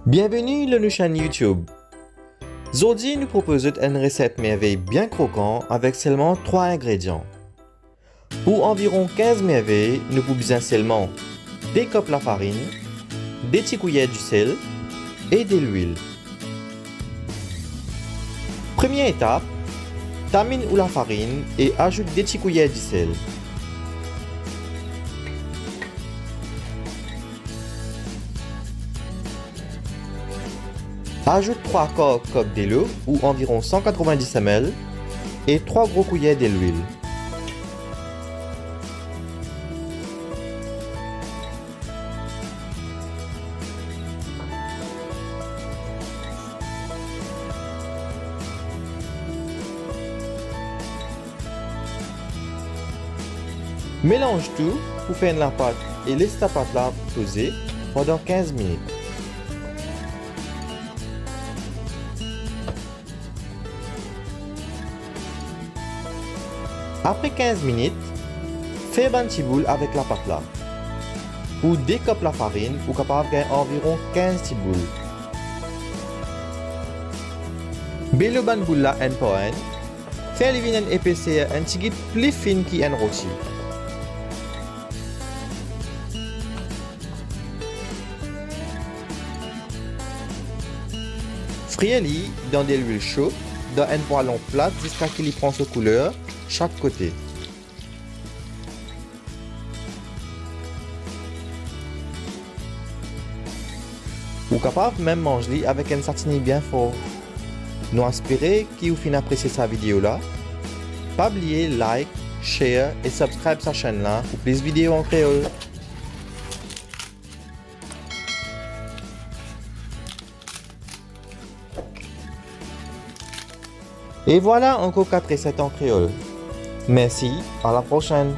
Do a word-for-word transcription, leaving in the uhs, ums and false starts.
Bienveni lor nou chaîne YouTube. Zordi nou propoz zot enn reset mervey bien krokan avek selman trwa ingredian. Pou anviron kinz mervey, nou pou bizin selman de kop lafarinn, de ti kouyer disel e delwil. Premie etap, taminn ou lafarinn e azout de ti kouyer disel. Azout trwa kar kop delo ou anviron san katrovin-dis ml e trwa gro kouyer delwil. Melanz tou pou fer enn lapat e les lapat la poze pandan kinz minit. Apre kinz minit, fer bann ti boul avek lapat la. Pou de kop lafarinn, ou kapav gagn anviron kinz ti boul. Belo bann boul la enn par enn, fer li vinn enn epeser enn tigit pli fin ki enn roti. Frir li dan delwil so, dan enn pwalon plat ziska ki li pran so kouler sak kote. Ou kapav mem manz li avek enn satini bien for. Nou espere ki ou finn apresie sa video la. Pa bliye like, share e subscribe sa chaîne la pou plis video an kreol. E vwala ankor kat reset an kreol. Mersi, a la prosenn.